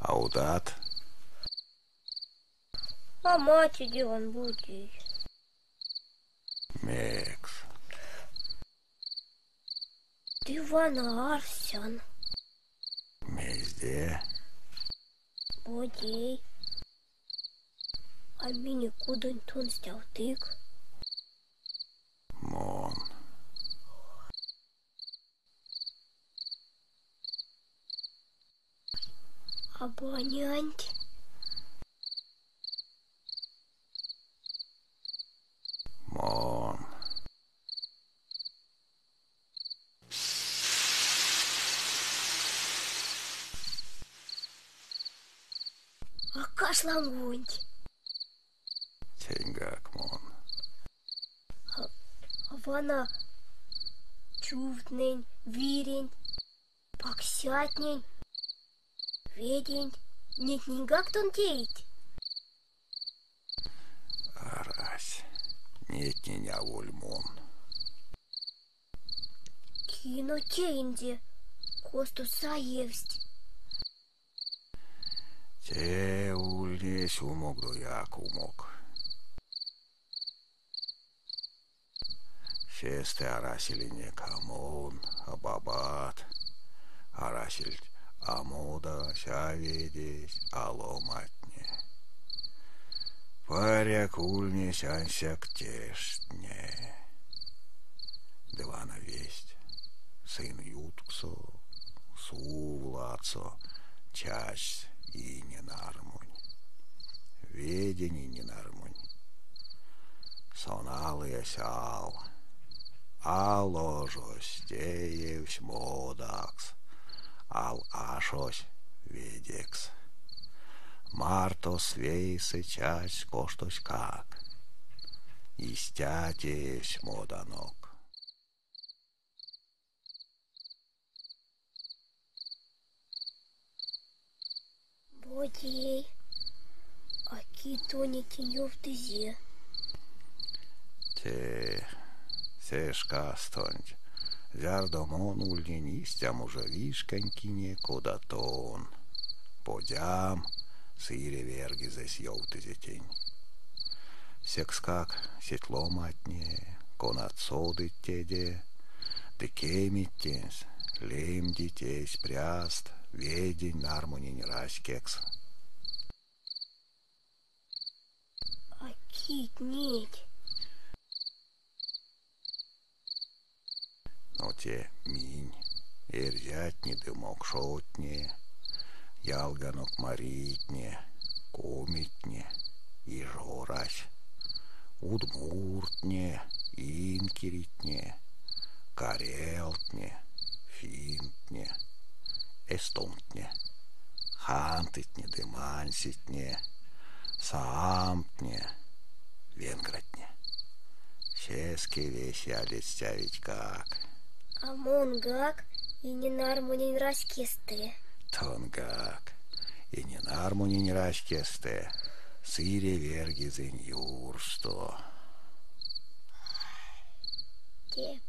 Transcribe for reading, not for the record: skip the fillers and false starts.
А удат? А мать диван будить. Мекс. Ды вана арсян. Мезде? Бодей. А минек кудонть тон стявтык? Мон. А банянть? Мон. А кашлангонть? Теньгак мон. А вана чувтнэнь, виренть, паксятнень, веденть, нетненьгак тон теить? Арась, нетнень аволь мон. Кино теинзе, косто саевсть? Те ульнесь умокдояк умок. Сестэ араселинек а мон, а бабат. Арасельть а модась, а ведесь, а ломатне. Паряк ульнесть ансяк тештне. Ды вана весть сынь ютксо, сув ладсо чачсь Иненармунь. Ведень Иненармунь. Сон алыясь ал. Ал ожось теевсь модакс, ал ашось ведекс. Мартост вейсэ чачсь коштоськак. Истя теевсь моданок. Бодей, а ки тонеть ёвтызе? Те се шкастонть, зярдо мон ульнинь истямо жо вишканькине, кода тон. Бодям, сыре верьгизэсь ёвтызе тень. Секскак сеть ломатне, конат содыть теде, ды кемить тенст, лемдить эсь пряст ведень нармунень раськекс. А кить неть? Но те минь, эрзятне ды мокшотне, ялганок маритне, комитне, ижорась, удмуртне, инкиритне, карелтне, финтне, эстонтне, хантытне ды манситне, саамтне, венгратне. Сеске весе а ледстявитькак. А монгак Иненармунень раськестэ. Тонгак Иненармунень раськестэ, сыре верьгизэнь юрсто. Те